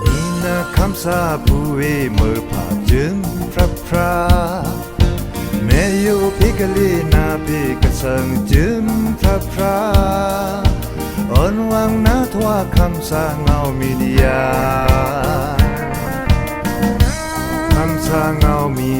မီးနခမ်းသားဖူဝေမွိုးဖါစွမ်ႏဖြတ်ဖြတ် မဲယိုဖေကလေးနါဖေကသင်ႏစွမ်ႏဖြတ်ဖြတ် အွဉ်ႏဝွင်ႏနထွာခမ်းသားငေါမီႏဒျာႏ ခမ်းသားငေါမီ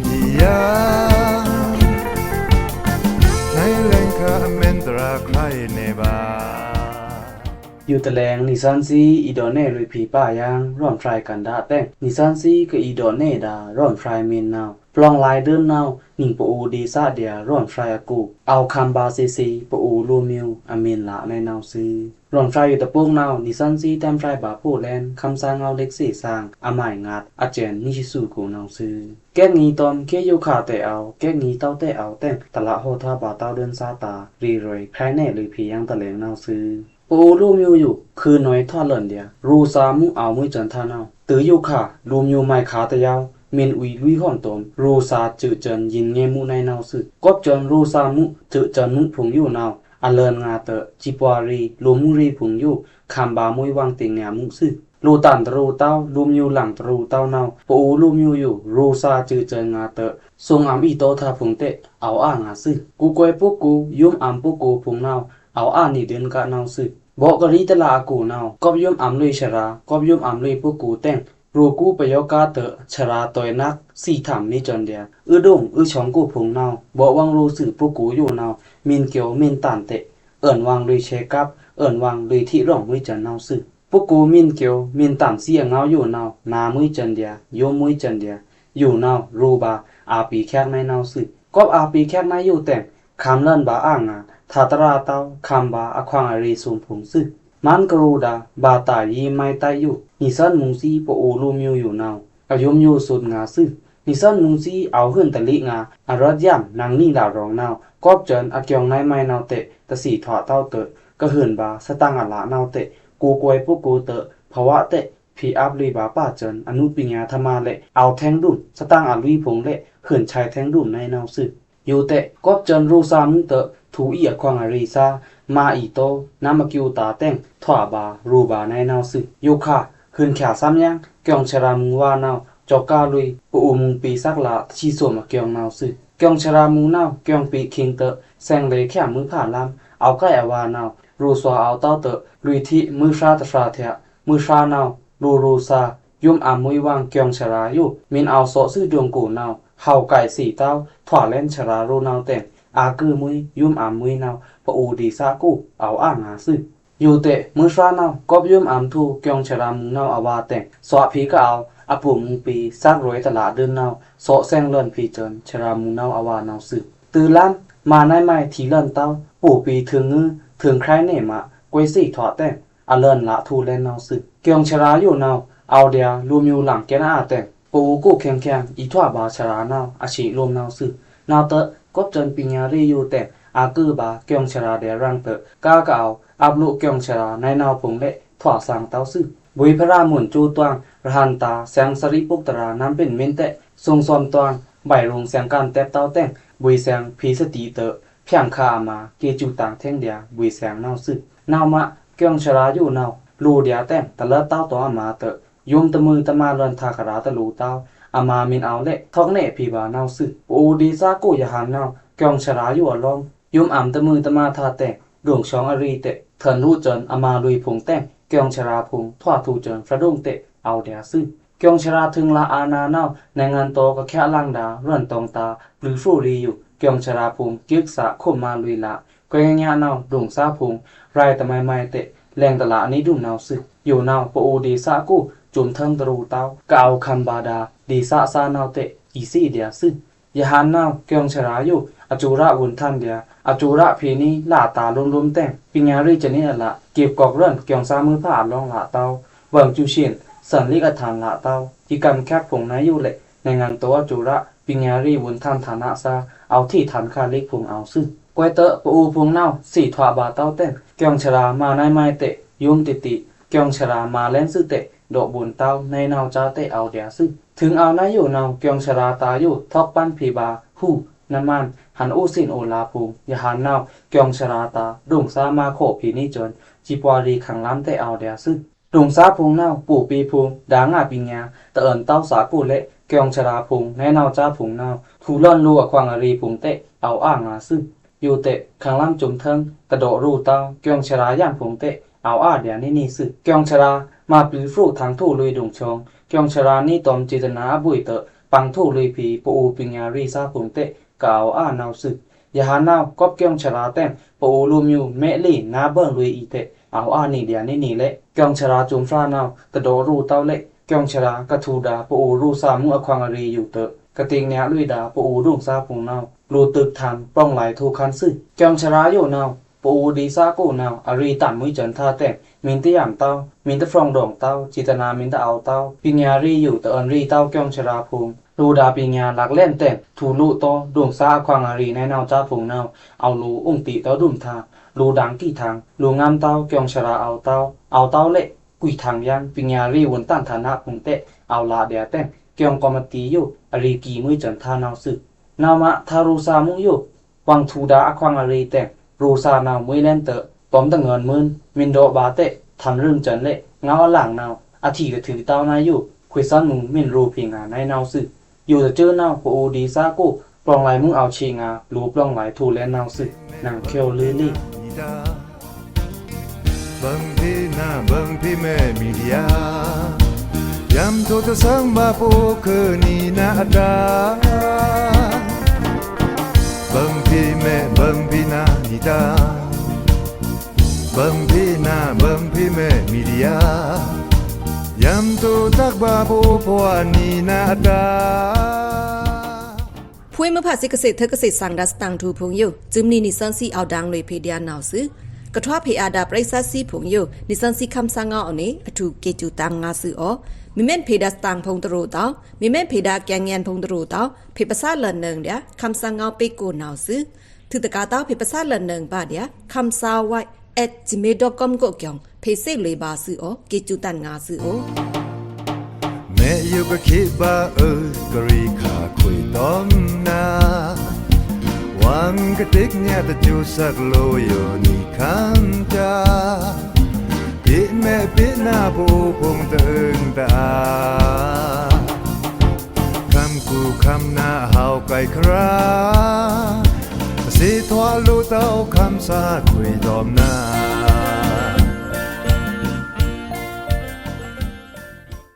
ႏဒျာႏ နွိုက်လဲင်ႏခါႏအမဲန်ႏတြါခြါယဲးနဲဗာႏ ယိုတလဲင် နီသွဉ်းသီး အီဒော့နဲလွေဖီႏပါယင်း ရွမ်ဖြိုင်ႏကန္ဓာတဲင် နီသွဉ်းသီးကအီဒော့နဲဒါ ရွမ်ဖြိုင်ႏမင်းနဝ်ꩻ ပလောင်ႏလါဒိုင်းနဝ်ꩻ နင်ႏပအိုဝ်ႏဒေႏသꩻဒျာႏ ရွမ်ဖြိုင်ႏအကို အောဝ်ႏခမ်းဗာႏသေသေ ပအိုဝ်ႏလိုꩻမိူဝ်ႏ အမင်းလꩻနဲဝ်ꩻနဝ်ꩻသွူ။ ရွမ်ဖြိုင်ႏယိုတပုတ်နဝ်ꩻ နီသွဉ်းသီးတမ်းဖြိုင်ႏဗာႏဖိုက်လဲဉ် ခမ်းသားငေါက်ꩻလစ်ꩻသေ့ꩻသင်ꩻ အမိုင်ငါး အကျဉ်းနွေꩻသွူကိုနဝ်ꩻသွူ။ ကဲတ်ငီႏတွမ်ႏ ခေတ်ယိုခါတဲအဝ်ႏ ကဲတ်ငီႏတဝ်းတဲအဝ်ႏတဲင် တလးဟောက်ထွာဗာႏတဝ်းဒိုင်းသားတာႏ ရေꩻရွေးဖြိုင်ႏနဲလွေဖီႏယင်းတလဲင်နဝ်ꩻသွူ။ ပအိုဝ်ႏလိုꩻမိူဝ်ႏယို ခုနွေꩻထွာလွဉ်ဒျာႏ ရူꩻသာႏမူး အောဝ်ႏမွေးစဉ်ႏထါနဝ်ꩻ တုယိုခါ လိုꩻမိူဝ်ႏမိုင်ႏခါတယဝ်း မင်းဝီႏလွေꩻဟွမ်တွမ်ႏ ရူꩻသာႏစွော့စွော့ ယဉ်ငေးမူးနဲဝ်ꩻသွူ။ ကွပ်ကျဉ်ရူꩻသာႏမူးစွော့စွော့မူးဖိုင်ႏယိုနဝ်ꩻ အလန်ငါတ စံပွာရီ လိုꩻမူးရေꩻဖိုင်ႏယို ခမ်းဗာႏမွေးဝွင်ႏတေငါႏမူးသွူ။ လိုꩻတန်ႏတရူꩻတဝ်း လိုꩻမိူဝ်ႏလင်ႏတရူꩻတဝ်းနဝ်ꩻ ပအိုဝ်ႏလိုꩻမိူဝ်ႏယို ရူꩻသာႏစွော့စွော့ငါတ သွင်ꩻအံႏအီႏတောႏထါဖိုင်ႏတဲ အောဝ်ႏအာနဝ်ꩻသွူ။ ကိုယ်ကိုယ်ပုဂ္ဂိုလ် ယွမ်းအံႏပုဂ္ဂိုလ်ဖိုင်ႏနဝ်ꩻ အောဝ်ႏအာနဝ်ꩻဒိုင်းကနဝ်ꩻသွူ။ ဗော့ကရီတလးအကိုနဝ်ꩻ ကွပ်ယွမ်းအံႏလွေꩻဆရာႏ ကွပ်ယွမ်းအံႏလွေꩻပုဂ္ဂိုလ်တဲင် ရူꩻကူပယောဂါတ ဆရာႏတွဲနက်ꩻ သီႏထမ်ႏမေးစွဉ်ဒျာႏ အွိုးဒွုံအွိုးချောင်ကိုဖိုင်ႏနဝ်ꩻ ဗော့ဝွင်ႏရူꩻသွူပုဂ္ဂိုလ်ယိုနဝ်ꩻ မင်းကျို မင်းတန်ႏတဲ အွဉ်ႏဝွင်ႏလွေꩻဆဲးကပ် အွဉ်ႏဝွင်ႏလွေꩻထီႏရွင်ꩻမွေးစွဉ်နဝ်ꩻသွူ။ ပုဂ္ဂိုလ်မင်းကျို မင်းတန်ႏသီႏအငဝ်းယိုနဝ်ꩻ နာႏမွေးစွဉ်ဒျာႏ ယွမ်းမွေးစွဉ်ဒျာႏ ယိုနဝ်ꩻ ရူꩻဗာႏ အာပေႏချက်နဲဝ်ꩻသွူ။ ကွပ်အာပေႏချက်နဲယိုတဲင် ခမ်းလန်ဗာႏအာငါ ထးတရာတဝ်း ခမ်းဗာႏအခွင်ꩻအရေꩻသွုမ်ဖိုင်ႏသွူ။ မန်းကရူဒါႏ ဗာႏတာႏယီႏမိုင်းတိုက်ယို နီသွဉ်းမုန်သီး ပအိုဝ်ႏလိုꩻမိူဝ်ႏယိုနဝ်ꩻ အယွမ်းယိုသွုတ်ငါသွူ။ နီသွဉ်းမုန်သီး အောဝ်ႏဟုုန်တလိငါ အရွတ်ယမ် နင်ႏနီလရောင်နဝ်ꩻ ကွပ်ကျဉ်အကျွင်ႏနဲမိုင်းနဝ်ꩻတဲ တသီထွာတဝ်းတဲ ကဟုုန်ဗာႏသတင်ꩻအလꩻနဝ်ꩻတဲ ကိုယ်ကိုယ်ပုဂ္ဂိုလ်တဲ ဖဝါတဲ ဖီႏအပ်လွေꩻဗာႏပါစွဉ် အနုပညာသမါလဲ အောဝ်ႏထဲင်ဒွုမ် သတင်ꩻအလွေꩻဖိုင်ႏလဲ ဟုုန်ဆဲးထဲင်ဒွုမ်နဲဝ်ꩻသွူ။ ယိုတဲ ကွပ်ကျဉ်ရူꩻသာႏမူးတဲ ထူအီႏအခွင်ꩻအရေꩻသား မါအီႏတောႏ နမ်းအကျိုးတာႏတဲင် ထွာဗာႏရူꩻဗာႏနဲဝ်ꩻသွူ။ ယိုခါ ဟုုန်ချာသမ်းယင်း ကျွင်ႏဆရာႏမူႏဝါႏနဝ်ꩻ စွော့ကလွေꩻ ပအိုဝ်ႏမုန်ပေႏသက်လး တသီသွမ်ꩻအကျွင်ႏနဝ်ꩻသွူ။ ကျွင်ႏဆရာႏမူႏနဝ်ꩻ ကျွင်ႏပေႏခိင်တဲ သင်လေႏချက်ꩻမွိုးဖါလမ်း အောဝ်ႏကိုက်အဝါႏနဝ်ꩻ ရူꩻသွါႏအောဝ်ႏတဝ်းတဲ လွေꩻထီႏမွိုးဖြါတဖြါထျꩻ မွိုးဖြါႏနဝ်ꩻ ရူꩻရူꩻသွါႏ ယွမ်းအံႏမွေးဝွင်ႏ ကျွင်ႏဆရာႏယို မင်းအောဝ်ႏသွော့သွူဒွုံႏကိုနဝ်ꩻ ဟဝ်ႏကိုက်သီႏတဝ်း ထွာလဲဉ်ႏဆရာႏရိုနဝ်ꩻတဲင် အာကုမွေး ယွမ်းအံႏမွေးနဝ်ꩻ ပအိုဝ်ႏဒေႏသꩻကို အောဝ်ႏအာငါသွူ။ ယိုတဲ မွိုးဖြါႏနဝ်ꩻ ကွပ်ယွမ်းအံႏထူကျွင်ႏဆရာႏမူႏနဝ်ꩻအဝါႏတဲင် သွော့ဖေႏကအဝ်ႏ အပုမ်မူႏပေႏ သက်ရွေးတလးဒိုင်းနဝ်ꩻ သွော့သင်လွဉ်ဖေႏစွဉ် ဆရာႏမူႏနဝ်ꩻအဝါႏနဝ်ꩻသွူ။ တုလမ်း မါနဲမိုင်းထီႏလွဉ်တဝ်း ပိုပေႏထိုင်ငွေး ထိုင်ခြိုင်းနဲမ ကွဲသီႏထွာတဲင် အလွဉ်လးထူလဲဉ်ႏနဝ်ꩻသွူ။ ကျွင်ႏဆရာႏယိုနဝ်ꩻ အောဝ်ႏဒျာႏလိုꩻမိူဝ်ႏလင်ႏကဲနအာတဲင် ပအိုဝ်ႏကိုခဲင်ခဲင် အီႏထွာဗာႏဆရာႏနဝ်ꩻ အသေလိုမ်းနဝ်ꩻသွူ။ နဝ်ꩻတဲ ကွပ်ကျဉ်ပညာရေးယိုတဲင် အာကုဗာႏကျွင်ႏဆရာႏဒျာႏရင်တဲ ကားကအဝ်ႏ အပ်လိုꩻကျွင်ႏဆရာႏနဲနဝ်ꩻဖိုင်ႏလဲ ထွာသင်တဝ်းသွူ။ ဗွေႏဖရာမုန်ႏကဵုတွင်ႏ ရဟန္တာႏ သင်စရီပုတ်တရာႏ နမ်းပျိၼ်ႇမင်းတဲ သွုံစွမ်တွင်ႏ ဗိုက်ရုံႏသင်ႏကၢၼ်းတဵပ်တဝ်းတဲင် ဗွေႏသင်ႏဖေႏသတိတဲ ဖြန့်ခါအမါႏ ကေႏစူတၢင်ႏထဲင်ဒျာႏ ဗွေႏသင်ႏနဝ်ꩻသွူ။ နဝ်ꩻမ ကျွင်ႏဆရာႏယိုနဝ်ꩻ လိုꩻဒျာႏတဲင် တလတ်တဝ်းတေါအမါႏတဲ ယွမ်းတမွိုးတမၢလွဉ်ထါꩻခရာႏတလူႏတဝ်း အမါႏမင်းအောဝ်ႏလဲ ထွက်နဲဖေႏဗာႏနဝ်ꩻသွူ။ ပအိုဝ်ႏဒေႏသၻကို ယဟန်ႏနဝ်ꩻ ကျွင်ႏဆရာႏယိုအလောင်း ယွမ်းအံႏတမွိုးတမၢထါတဲင် ဒွုင်ႏချောင်းအရေꩻတဲ ထန်ႏလူႏစွဉ်အမါႏလွေꩻဖိုင်ႏတဲင် ကျွင်ႏဆရာႏဖိုင်ႏ ထွာထူစွဉ်ဖြတ်ဒုံးတဲ အောဝ်ႏဒျာႏသွူ။ ကျွင်ႏဆရာႏထိုင်လးအာဏာႏနဝ်ꩻ နိုင်ငံတော်ကခက်လှမ်းတာႏ ရွဉ်တောင်းတာႏ ပျုၤဖြိုးရေꩻယို ကျွင်ႏဆရာႏဖိုင်ႏ ကျိုက်ꩻစာꩻခုမ်ႏမါႏလွေꩻလး ကွဲငါႏနဝ်ꩻ ဒွုင်ႏသၻဖိုင်ႏ ရွိုင်ꩻတမါမိုင်းတဲ လဲင်ႏတလးအနံꩻဒုံႏနဝ်ꩻသွူ။ ယိုနဝ်ꩻ ပအိုဝ်ႏဒေႏသၻကို စုမ်ႏထႅင်တရူႏတဝ်း ကအဝ်ႏခမ်းဗာႏဒါႏ ဒေႏသၻသားနဝ်ꩻတဲ အီႏသေဒျာႏသွူ။ ယဟန်ႏနဝ်ꩻ ကျွင်ႏဆရာႏယို အစူရဝုန်ႏထန်ႏဒျာႏ အစူရဖေႏနီလတာႏလိုမ်းလိုမ်းတဲင် ပညာရေးစနစ်အလꩻ ကပ်ကောက်ရွဉ် ကျွင်ႏသားမွိုးဖါအလောင်းလတာႏ ဝင်ကျူရှင် သန်ႏလစ်အထန်ႏလတာႏ ယကမ်ႏချက်ဖိုင်ႏနဲယိုလဲ နိုင်ငံတော်အစူရ ပညာရေးဝုန်ႏထန်ႏဌာနသား အောဝ်ႏထေထန်ႏခါလစ်ဖိုင်ႏအောဝ်ႏသွူ။ ကွဲးတဲ ပအိုဝ်ႏဖိုင်ႏနဝ်ꩻ သေထွာဗာႏတဝ်းတဲင် ကျွင်ႏဆရာႏမါႏနဲမိုင်းတဲ ယွမ်းတေ့တေ့ ကျွင်ႏဆရာႏမါႏလဲဉ်သွူတဲ ဒေါ့ဗုန်ႏတဝ်း နဲနဝ်ꩻကြားတဲ အောဝ်ႏဒျာႏသွူ။ ထိုင်အောဝ်ႏနဲယိုနဝ်ꩻ ကျွင်ႏဆရာႏတာႏယို ထွက်ပန်းဖေႏဗာႏ ဟူး နမန် ဟန်ႏအိုးသင်ꩻအိုးလါဖိုင်ႏ ယဟန်ႏနဝ်ꩻ ကျွင်ႏဆရာႏတာႏ ဒွုင်ႏသၻမါႏခော့ဖေႏနီစွဉ် စံပွာရီခံႏလမ်းတဲ အောဝ်ႏဒျာႏသွူ။ ဒွုင်ႏသၻဖိုင်ႏနဝ်ꩻ ပိုပေဖိုင်ႏ ဒါငါပညာ တအွဉ်တဝ်းသꩻကိုလဲ ကျွင်ႏဆရာႏဖိုင်ႏ နဲနဝ်ꩻကြားဖိုင်ႏနဝ်ꩻ ထူလွဉ်လိုꩻအခွင်ꩻအရေꩻဖိုင်ႏတဲ အောဝ်ႏအာငါသွူ။ ယိုတဲ ခံႏလမ်းစုမ်ႏထႅင် တဒေါ့ရူႏတဝ်း ကျွင်ႏဆရာႏယန်ဖိုင်ႏတဲ အောဝ်ႏအာဒျာႏနီနီသွူ။ ကျွင်ႏဆရာႏ မါပျုၤဖြိုးထင်ထိလွေꩻဒွုင်ႏချောင်း ကျွင်ႏဆရာႏနီတွမ်စေတနာအဘို့တဲ ပင်ထိလွေꩻဖေႏ ပအိုဝ်ႏပညာရေးသားဖိုင်ႏတဲ ကအောဝ်ႏအာနဝ်ꩻသွူ။ ယဟန်ႏနဝ်ꩻ ကွပ်ကျွင်ႏဆရာႏတဲင် ပအိုဝ်ႏလိုꩻမိူဝ်ႏမဲလေနါဗွန်လွေꩻအီတဲ အဝ်ႏအာနီဒျာႏနေနေလဲ့ ကိုင်ႏဆရာႏစုံႏဖြားနဝ်ꩻ တဒေါ့ꩻရူတဝ်းလဲ့ ကိုင်ႏဆရာႏကထူဒါႏ ပအိုဝ်ႏရူဆာႏမူး အခွင်ꩻအရေႏယုတ်ꩻတွော့ꩻ ကတိန်ညိုက်လွေ့ဒါႏ ပအိုဝ်ႏဒိုင်ꩻသားဖိုင်ႏနဝ်ꩻ လိုꩻတွိုက်ꩻထန်ႏ ပြောင်ႏလဲꩻထိုꩻခန်းသွူ။ ကိုင်ႏဆရာႏယိုနဝ်ꩻ ပအိုဝ်ႏဒေႏသားကိုနဝ်ꩻ အရေႏတန်ႏမွေးကျိုင်ꩻထါတဲင် မီႏတယံမ်တဝ်း မီႏတဖြောင်ႏဒေါင်ႏတဝ်း စေတနာမီႏတအောဝ်ႏတဝ်း ပညာရေးယုတ်ꩻတအွဉ်ႏရေႏတဝ်း ကိုင်ႏဆရာႏဖိုင်ႏ လိုꩻဒါႏပညာႏလက်လှမ်းတဲင် ထုလိုꩻတောဒိုင်ꩻသား အခွင်ꩻအရေႏနဝ်ꩻကြားဖိုင်ႏနဝ်ꩻ အဝ်ႏလိုꩻအုံႏတေ့ꩻတောဒုမ်ꩻထါ လိုꩻဒါႏကံထင် လိုꩻငမ်းတဝ်း ကိုင်ႏဆရာႏအဝ်ႏတဝ်း အဝ်ႏတဝ်းလဲ့ ကွိုက်ထင်ႏယင်း ပညာရေးဝန်ထမ်းဌာနဖိုင်ႏတဲ အဝ်ႏလာꩻဒျာႏတဲင် ကိုင်ႏကော်မတီယို အရေႏကီမွေးကျိုင်ꩻထါနဝ်ꩻသွူ။ နဝ်ꩻမꩻ ထါꩻရူဆာႏမူးယို ဝင်ꩻထူဒါႏအခွင်ꩻအရေႏတဲင် ရူဆာႏနဝ်ꩻမွေးလဲၼ်တဲ တွမ်တငိုန်မွိုင်း မီႏဒေါ့ꩻဗာႏတဲ ထမ်ႏရုံႏကျိုင်ႏလဲ့ ငဝ်းအလင်နဝ်ꩻ အထီႏကထွူႏတဝ်းနဝ်ꩻယို ခွေꩻသွမ်းမူႏမီႏရူႏဖေငါႏနဝ်ꩻသွူ။ ယိုꩻတစၢနဝ်ꩻ ပအိုဝ်ႏဒေႏသားကို ပြောင်ႏလဲꩻမူးအဝ်ႏဆေ့ꩻငါႏ လိုꩻပြောင်ႏလဲꩻထိုꩻလဲနဝ်ꩻသွူ နင်ꩻချောဝ်ꩻလိုꩻလေ့ ဘိုင်ဖေနာ ဘိုင်ဖေမဲ မီဒီယာ ယံႏထိုꩻတသင်ꩻဗာႏ ပအိုဝ်ႏခွိုꩻနီနၤအတာႏ ဘိုင်ဖေမဲ ဘိုင်ဖေနာ နီတာႏ ဘိုင်ဖေနာ ဘိုင်ဖေမဲ မီဒီယာ ယံႏထိုꩻတသင်ꩻဗာႏ ပအိုဝ်ႏခွိုꩻနီနၤအတာႏ ဖွေးမွဲဖးသီး ကသ့ꩻထုးကသ့ꩻသင်ဒါႏ စတန်ႏထိုꩻဖိုင်ႏယို စွိုမုနီနံꩻသွဉ်းသီး အဝ်ႏဒါႏလွေꩻဖေႏဒျာႏနဝ်ꩻသွူ။ ကထွားဖေႏအာဒါႏ ပရိသတ်သီးဖိုင်ႏယို နံꩻသွဉ်းသီး ခမ်းသားငဝ်းအနွေ အထူꩻက့ꩻစူꩻတန်ႏငါႏသွူအောꩻ။ မီႏမဲန်ဖေႏဒါႏစတန်ႏဖိုင်ႏတရူꩻတဝ်း မီႏမဲန်ဖေႏဒါႏကျင်ႏညဉ်ႏဖိုင်ႏတရူꩻတဝ်း ဖေႏပသးလက်လှမ်းနွောင်ႏဒါႏ ခမ်းသားငဝ်း ပေကိုနဝ်ꩻသွူ။ ထုးတကာတဝ်း ဖေႏပသးလက်လှမ်းနွောင်ႏဗာႏဒါႏ ခမ်းသားဝိုက် at gmail dot com ကိုကျော် ဖေႏသ့ꩻလွေꩻဗာႏသွူအောꩻ။ က့ꩻစူꩻတန်ႏငါႏသွူအို မဲယိုကခေဗာႏအွို ကရေခါခွေႏတွမ်နၤ ဝင်ႏကတိတ်ညါတစူးသက်လိုယို နီခမ်းတာႏ ပေ့မဲပေ့နၤ ပအိုဝ်ႏဖိုင်ႏတအုံႏတအာႏ ခမ်းကူခမ်းနာႏ ဟဝ်ႏကိုက်ခရာ အသေထွာလိုတဝ်း ခမ်းသားခွေႏတွမ်နၤ